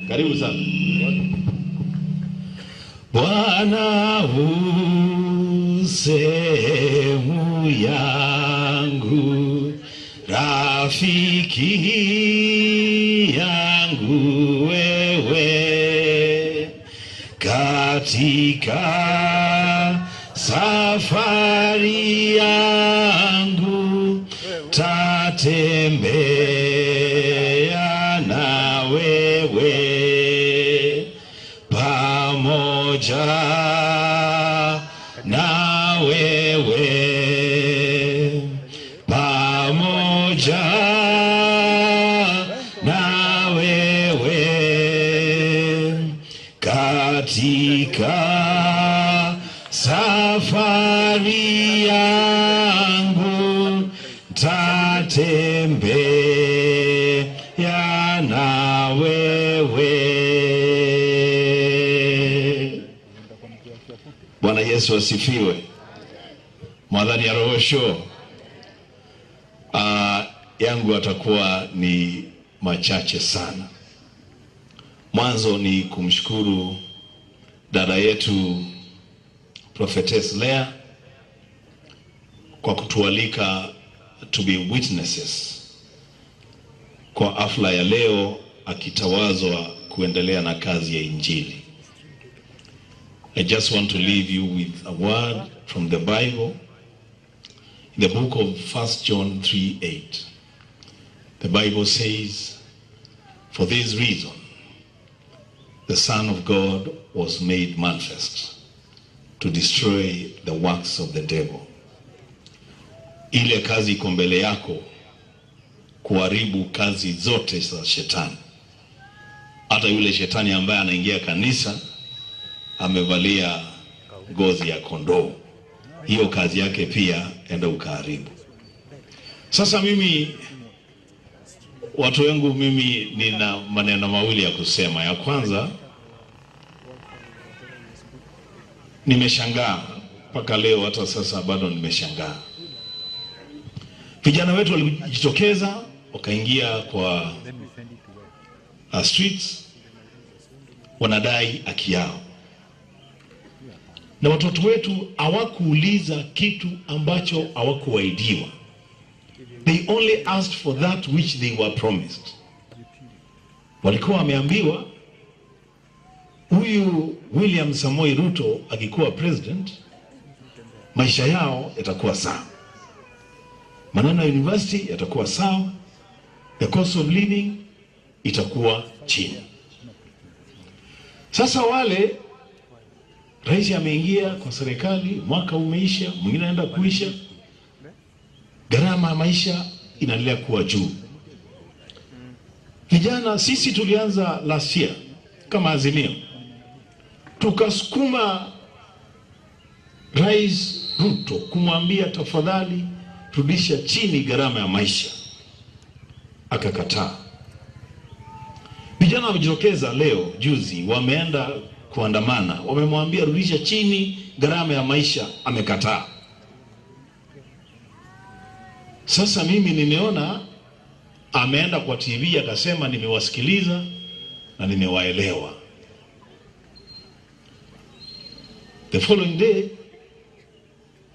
Karibu sana. Bwana u sehemu yangu, rafiki yangu wewe, katika safari yangu tatembea na wewe, pamoja na wewe, pamoja na wewe, katika safari yangu tatembea na wewe. Bwana Yesu asifiwe. Mwadhani ya roho yangu atakuwa ni machache sana. Mwanzo ni kumshukuru dada yetu Prophetess Leah kwa kutualika to be witnesses kwa hafla ya leo, akitawazwa kuendelea na kazi ya Injili. I just want to leave you with a word from the Bible, in the book of 1 John 3:8. The Bible says, "For this reason, the Son of God was made manifest, to destroy the works of the devil." Ile kazi iko mbele yako, kuharibu kazi zote za shetani. Hata yule shetani ambaye anaingia kanisa amevalia ngozi ya kondoo, hiyo kazi yake pia enda ukaharibu. Sasa mimi, watu wangu, mimi nina maneno mawili ya kusema. Ya kwanza, nimeshangaa mpaka leo, hata sasa bado nimeshangaa. Vijana wetu walijitokeza wakaingia kwa streets, wanadai haki yao. Na watoto wetu hawakuuliza kitu ambacho hawakuahidiwa. They only asked for that which they were promised. Walikuwa wameambiwa huyu William Samoei Ruto akikuwa president, maisha yao yatakuwa sawa, maneno ya university yatakuwa sawa, the cost of living itakuwa chini. Sasa wale rais ameingia kwa serikali, mwaka umeisha, mwingine anaenda kuisha, gharama ya maisha inaendelea kuwa juu. Vijana sisi tulianza last year kama Azimio, tukasukuma Rais Ruto kumwambia tafadhali rudisha chini gharama ya maisha, akakataa. Vijana wamejitokeza leo, juzi wameenda kuandamana, wamemwambia rudisha chini gharama ya maisha, amekataa. Sasa mimi nimeona ameenda kwa TV akasema nimewasikiliza na nimewaelewa. The following day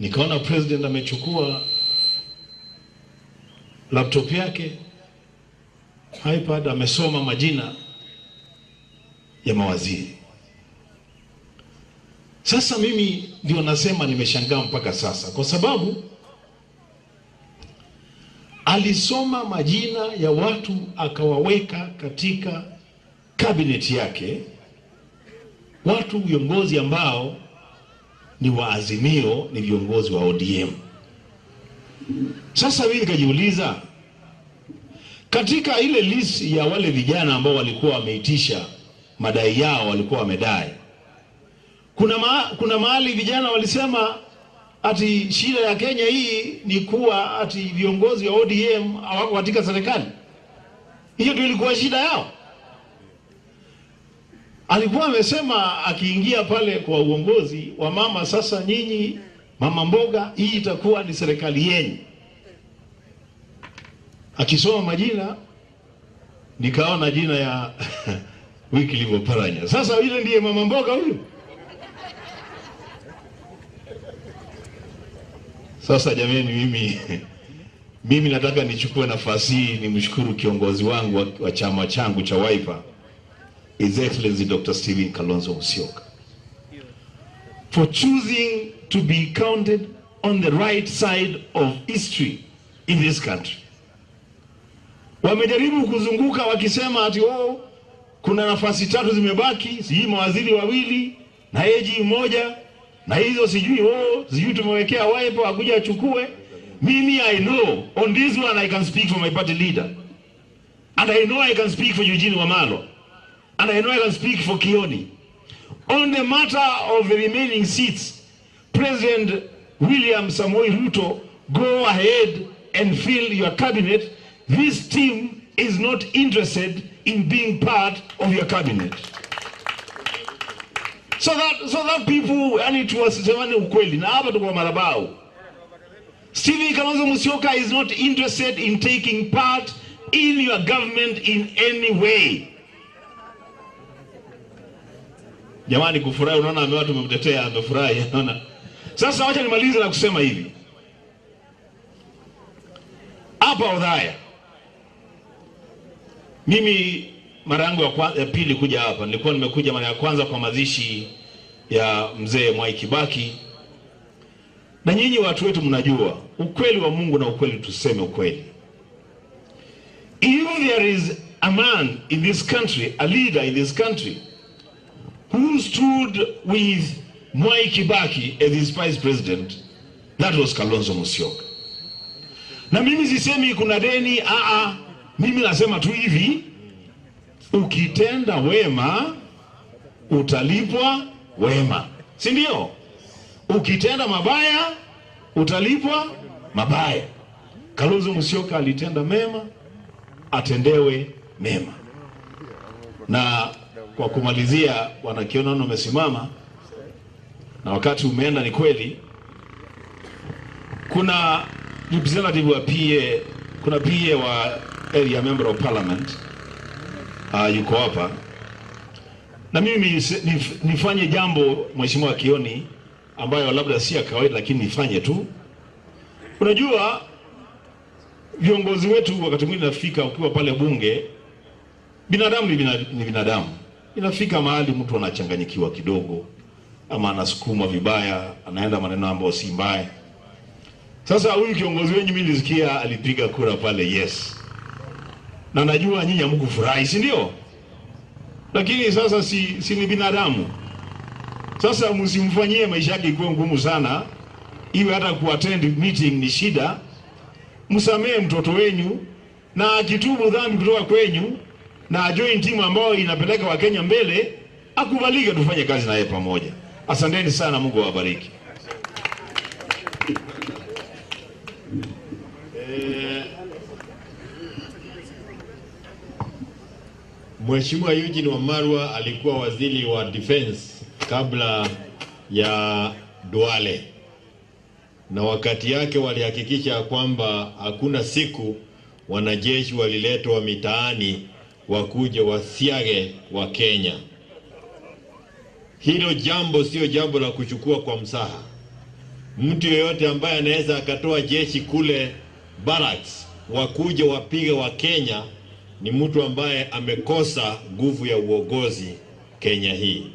nikaona president amechukua laptop yake, iPad, amesoma majina ya mawaziri. Sasa mimi ndio nasema nimeshangaa mpaka sasa, kwa sababu alisoma majina ya watu akawaweka katika cabinet yake, watu viongozi ambao ni wa Azimio, ni viongozi wa ODM. Sasa mimi nikajiuliza, katika ile list ya wale vijana ambao walikuwa wameitisha madai yao, walikuwa wamedai, kuna mahali vijana walisema ati shida ya Kenya hii ni kuwa ati viongozi wa ODM hawako katika serikali. Hiyo ndio ilikuwa shida yao. Alikuwa amesema akiingia pale kwa uongozi wa mama, sasa nyinyi mama mboga, hii itakuwa ni serikali yenu. Akisoma majina Nikaona jina ya Wycliffe Oparanya. Sasa yule ndiye mama mboga huyu. Sasa jameni, mimi nataka nichukue nafasi hii nimshukuru kiongozi wangu wa chama changu cha Wiper, His Excellency Dr. Stephen Kalonzo Musyoka, for choosing to be counted on the right side of history in this country. Wamejaribu kuzunguka wakisema ati oh, kuna nafasi 3 zimebaki, sijui mawaziri 2 na AG 1 na hizo sijui oh, sijui tumewekea Wiper akuja achukue. Mimi I know on this one I can speak for my party leader, and I know I can speak for Eugene Wamalwa, and I know I can speak for Kioni. On the matter of the remaining seats, President William Samoei Ruto, go ahead and fill your cabinet. This team is not interested in being part of your cabinet. So that people, and it was ukweli, na hapa tuko madhabahu. Stephen Kalonzo Musyoka is not interested in taking part in your government in any way. Jamani, kufurahi, unaona watu wamemtetea, amefurahi, unaona. Sasa wacha nimalize na kusema hivi. Hapa Othaya, mimi mara yangu ya pili kuja hapa, nilikuwa nimekuja mara ya kwanza kwa mazishi ya mzee Mwai Kibaki. Na nyinyi watu wetu mnajua ukweli wa Mungu na ukweli, tuseme ukweli. If there is a man in this country, a leader in this country, who stood with Mwai Kibaki as his vice president, that was Kalonzo Musyoka. Na mimi sisemi kuna deni, mimi nasema tu hivi, ukitenda wema utalipwa wema, si ndio? Ukitenda mabaya utalipwa mabaya. Kalonzo Musyoka alitenda mema, atendewe mema. Na kwa kumalizia, wanakiona wamesimama na wakati umeenda, ni kweli kuna representative wa PA, kuna PA wa area member of parliament yuko hapa. Na mimi nifanye jambo Mheshimiwa Kioni ambayo labda si ya kawaida, lakini nifanye tu. Unajua viongozi wetu wakati mwingine nafika, ukiwa pale bunge, binadamu ni binadamu. Inafika mahali mtu anachanganyikiwa kidogo, ama anasukuma vibaya, anaenda maneno ambayo si mbaya. Sasa huyu kiongozi wenyu mimi nilisikia alipiga kura pale yes. Na najua nyinyi hamkufurahi, si ndio? Lakini sasa si ni binadamu. Sasa msimfanyie maisha yake ikuwe ngumu sana, iwe hata kuattend meeting ni shida. Msamee mtoto wenyu, na akitubu dhambi kutoka kwenyu na join timu ambayo inapeleka Wakenya mbele, akubalike tufanye kazi na yeye pamoja. Asanteni sana, Mungu awabariki. Mheshimiwa Eugene Wamalwa alikuwa waziri wa defense kabla ya Duale, na wakati yake walihakikisha kwamba hakuna siku wanajeshi waliletwa mitaani wakuje wasiage wa Kenya. Hilo jambo sio jambo la kuchukua kwa msaha. Mtu yeyote ambaye anaweza akatoa jeshi kule barracks wakuje wapige wa Kenya ni mtu ambaye amekosa nguvu ya uongozi Kenya hii.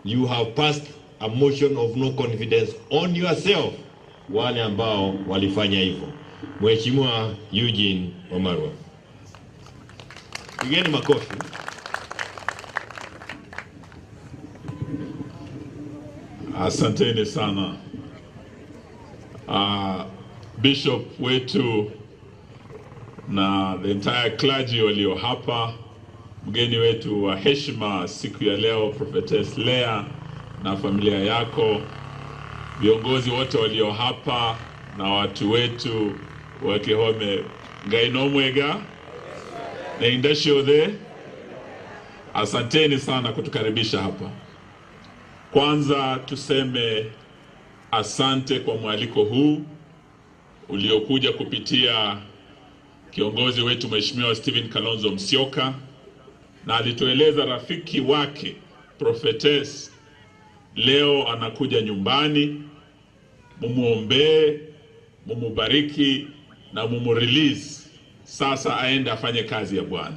You have passed a motion of no confidence on yourself, wale ambao walifanya hivyo. Mheshimiwa Eugene Wamalwa, pigeni makofi. Asanteni sana. Bishop wetu na the entire clergy walio hapa, mgeni wetu wa heshima siku ya leo Prophetess Leah na familia yako, viongozi wote walio hapa na watu wetu wa Kihome, Ngainomwega na Indashiothe, asanteni sana kutukaribisha hapa. Kwanza tuseme asante kwa mwaliko huu uliokuja kupitia kiongozi wetu Mheshimiwa Stephen Kalonzo Musyoka. na alitueleza rafiki wake Prophetess leo anakuja nyumbani, mumuombee, mumubariki na mumurelease sasa aende afanye kazi ya Bwana.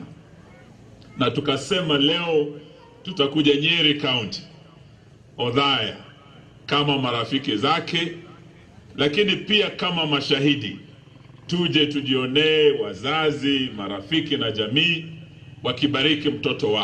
Na tukasema leo tutakuja Nyeri County, Othaya, kama marafiki zake, lakini pia kama mashahidi, tuje tujionee wazazi, marafiki na jamii wakibariki mtoto wao.